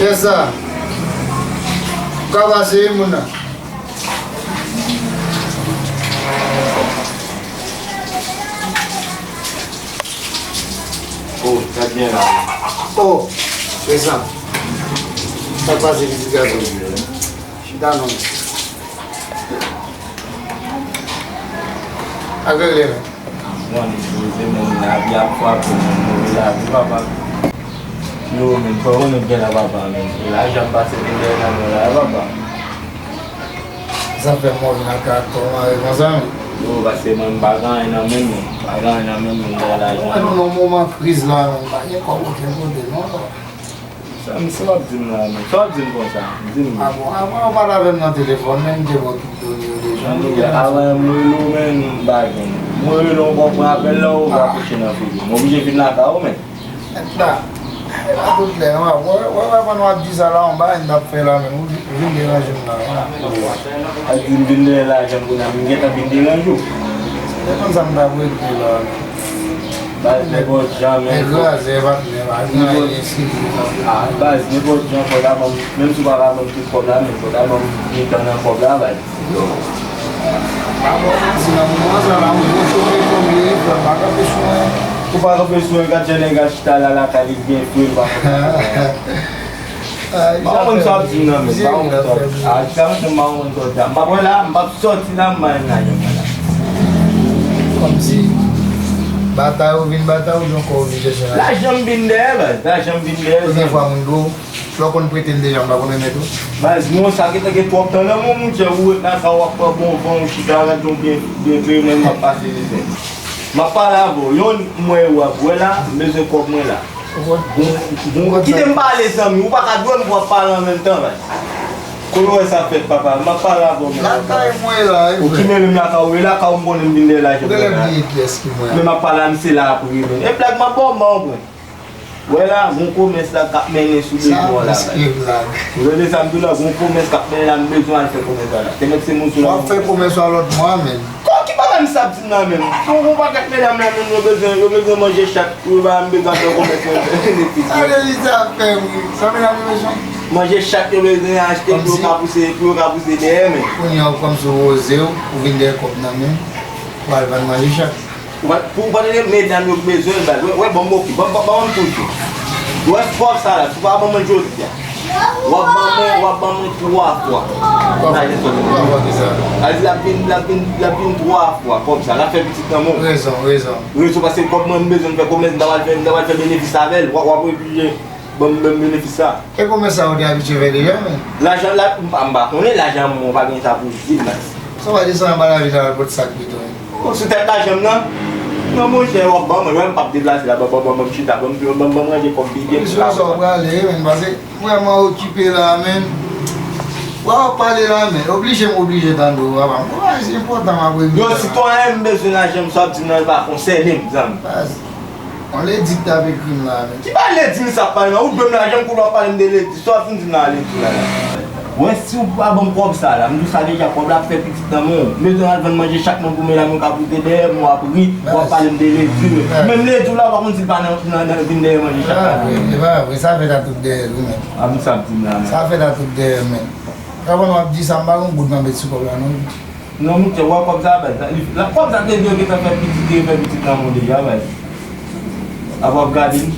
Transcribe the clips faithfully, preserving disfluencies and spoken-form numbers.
Kiyès sa? Ou ka pase wi moun nan. Oh, sa byen la. Oh, prezan. Sa k pase pitit gason? Chita non. Ak regle men. Mwen, se moun lavi ap frape, moun move lavi, papa. Yo, men, fò konnen gen la, papa, men. E lajan pase vin dèyè nan men la, papa. Sa fè mwen vin ak karaktè w mare konsa, men. Yo, paske mwen, m pa gen anyen nan men m, non. M pa gen anyen nan men m, m gen lajan. Mwen, nou nan moman kriz la, men, m pa gen kòb okenn kote, non. Sa, misye w ap di m la, men. Sa w ap di m konsa? Di m. Ah bon, avan w pale avè m nan telefòn, men m te ba w tout done yo deja. Avan m rele w, men, m pa jwenn ou. M rele w, w konprann apèl la, ou va kouche nan figi m. M oblije vin lakay ou, men. Mèt la, e pa tout lè, non, wè, wè, wè, pandan w ap di sa la, yon bagay m t ap fè la, men, ou vin deranje m la, non. Al di m vin dèyè lajan m kounye a, m gentan vin deranje w. Se te konn sa m t ap regle la, men. Baz, nenpòt jan, men. Nèg kraze, patnè, pa gen anyen serye nan fè. Ah, baz, nenpòt jan, fò ta ban m, menm si w pa ka ban m tout kòb la, men fò ta ban m mitan nan kòb la, baz. Yo. Pa bon, si nan moman sa la, mwen chofe kòm li, frè, m pa kanpe sou mwen. Ou pa kanpe sou mwen, gad jan nèg la chita la, lakay li byen fre, li pa konn sa. Ah, m pa konn sa w ap di m nan, men, m pa konn sa w ap di. Ah, jiskaprezan, m pa konn sa w ap di. M p ap wè la, m p ap sòti la, m pa menm lajan mwen la. Kòmsi, batay ou vin batay oubyen ankò ou vin chèche lajan? Lajan m vin dèyè, baz. Lajan m vin dèyè. Konbyen fwa moun dwe w? Lè w konn prete m deja, m pa konn remèt ou. Baz, non, sa gentan gen twòp tan nan men w, monchè, ou ret nan sa, w ap pran bon van, ou chita, gade yon byen, byen klere, men m ap pase mizè. M ap pale avè w. Yon, m wè ou ap wè la, m bezwen kòb mwen la. Bon, bon, kite m pale, zanmi. Ou pa ka dwe m pou w ap pale an menm tan, baz. Kote w wè sa fèt, papa? M ap pale avè w, men. Lakay mwen la, wi, frè. Ou ki menm lakay ou, e lakay ou m konnen m vin dèyè lajan. Ou genlè bliye kiyès ki mwen. Men m ap pale a misye la apre, men. E blag m ap ba w, m ba w, frè. Wè la, gon komès la k ap mennen sou de bò la, baz. Ou tande sa m di w la, gon komès k ap mennen la, m bezwen al fè komès la la. Te mèt se moun sou la. W ap fè komès ou a lòt mwa, men. Kòm ki bagay misye ap di m la menm? Gon, gon pakèt medam la menm, yo bezwen, yo bezwen manje chat pou yo ba m bezwen fè komès mwen. Sa vle di sa ap fè wi. Sa medam yo bezwen? Manje chat yo bezwen achte pou yo ka pouse, pou yo ka pouse dèyè, men. Kounye a, ou kòmsi w oze w, ou vin dèyè kòb nan men, ou al vann manje chat. Ou pa, pou, ou pa tande medam yo bezwen l, baz. Wè, wè, ban m oke, ban, ban, ban m tou di. Wè kòb sa la, si w pa ban mwen jodi a, w ap ban mwen, w ap ban mwen twa fwa. Twa fwa kisa? Sa vle di l ap vin, l ap vin, l ap vin twa fwa kòb sa. L ap fè pitit nan men w. Rezon, rezon. Rezon, paske kòb mwen, m bezwen fè komès, m ta pral fè, m ta pral fè benefis avè l. W ap, w ap oblije ban m, ban m benefis sa. E komès sa ou te abitye fè deja, men? Lajan la, m pa, m pa konnen, lajan mwen, ou pa gen sa pou di m, baz. Sa w pa desann anba lavil la, al pot sak pito, wi. Bon, sou tèt lajan m nan? Non, monchè, w ap ban mwen, wè m p ap deplase la, ban, ban, ban, ban m chita, ban m, ban m, ban m ranje kòb byen. Misye, sa w prale, men, paske m vrèman okipe la, men. W ap pale la, men. Oblije m oblije tande w, papa m. Bagay enpòtan m ap regle la. Yo, sitwayen, m bezwen lajan m, sa w ap di m nan, li pa konsène m, zanmi. Baz. On ledi k t ap ekri m la, men. Ki pa ledi misye ap pale la? Ou dwe m lajan m, kou w ap pale m de ledi. Sa w ap vin di m la, ledi la la? Wè, si w pa ban m kòb sa la, m di w sa deja, kòb la ap fè pitit nan men w. M bezwen al vann manje chat mwen pou medam yo ka pouse dèyè m, w ap ri, w ap pale m de ledi, men. Menm ledi w la, w pa konn si l pa nan, nan, nan vin dèyè manje chat la. Ah, wi, e pa vre, sa fèt a tout dèyè l, wi, men. A, m sa ap di m la, men. Sa fèt a tout dèyè l, men. Avan w ap di sa, m pa gen goud m ap met sou kòb la, non. Non, monchè, w wè kòb sa, baz. Li, la, kòb sa te dwe gentan fè pitit, te fè pitit nan men w deja, baz. Apa w ap gade m?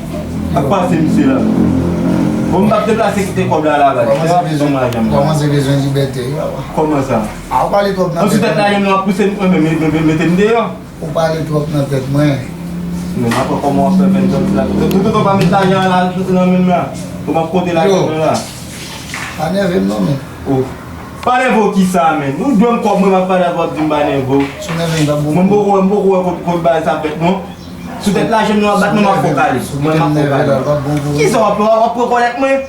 Ak pase misye la. Bon, m t ap deplase kite kòb la la, baz. Kòmanse bezwen, kòmanse bezwen libète, wi, papa. Kòman sa? A, ou pale twòp nan tèt mwen. An sou tèt lajan m nan, w ap pouse m, mete m deyò. Ou pale twòp nan tèt mwen. Men m ap wè kòman w ap fè fè n sòti la. Toutotan w pa met lajan an la nan men m la. Ou p ap konte lajan mwen la. Pa nève m non, men. Oh. Pa nève w kisa, men? Ou dwe m kòb mwen, m ap pale avè w, w ap di m pa nève w. Si w nève m, m t ap bon. Mwen m poko wè, m poko wè kot, kot bagay sa fèt, non. Sou tèt lajen nou ap bat mwen, m ap fòkalize. Mwen, m ap fòkalize. Kisa w ap, w ap rekonèt mwen?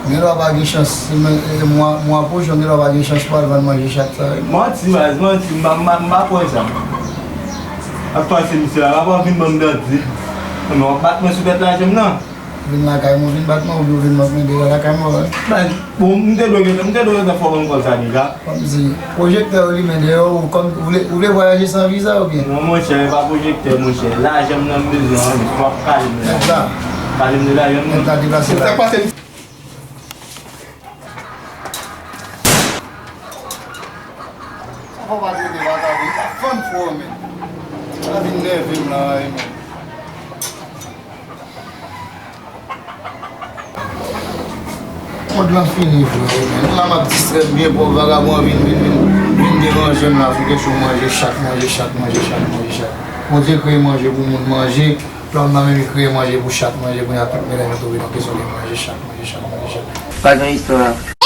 Gen dwa pa gen chans, mwen, mwen, mwen apwoche w, gen dwa pa gen chans pou al vann manje chat sa, wi. Manti, baz, manti, m pa, m pa, m pa kwè sa. Ak pase misye la, papa vin ban m dandi. Men w ap bat mwen sou tèt lajen m nan. Vin lakay mwen, vin bat mwen, oubyen w vin bat mwen deyò lakay mwen, wè. Baz, bon, m te dwe gentan, m te dwe gentan fè w ban m kòb sa deja. Kòmsi, pwojektè yo limen deyò, ou kòm, ou vle, ou vle vwayaje san viza oubyen? Non, monchè, e pa pwojektè, monchè. Lajan m nan m bezwen an, m ap pale m de lajan. Nèg la. Pale m de lajan m nan. Nèg la deplase la. Sa k pase m? Fò w pa trete vagabon, sa fann fò, men. Sa vin nève m la, wi, men. Mond lan fini vre, wi, men. M la m ap distrè m byen pwòp, vagabon an vin, vin, vin, vin deranje m la sou kesyon manje chat, manje chat, manje chat, manje chat. Bondye kreye manje pou moun manje, lòm nan menm li kreye manje pou chat manje, kounye a tout medam yo tonbe nan kesyon de manje chat, manje chat, manje chat. Pa gen istwa.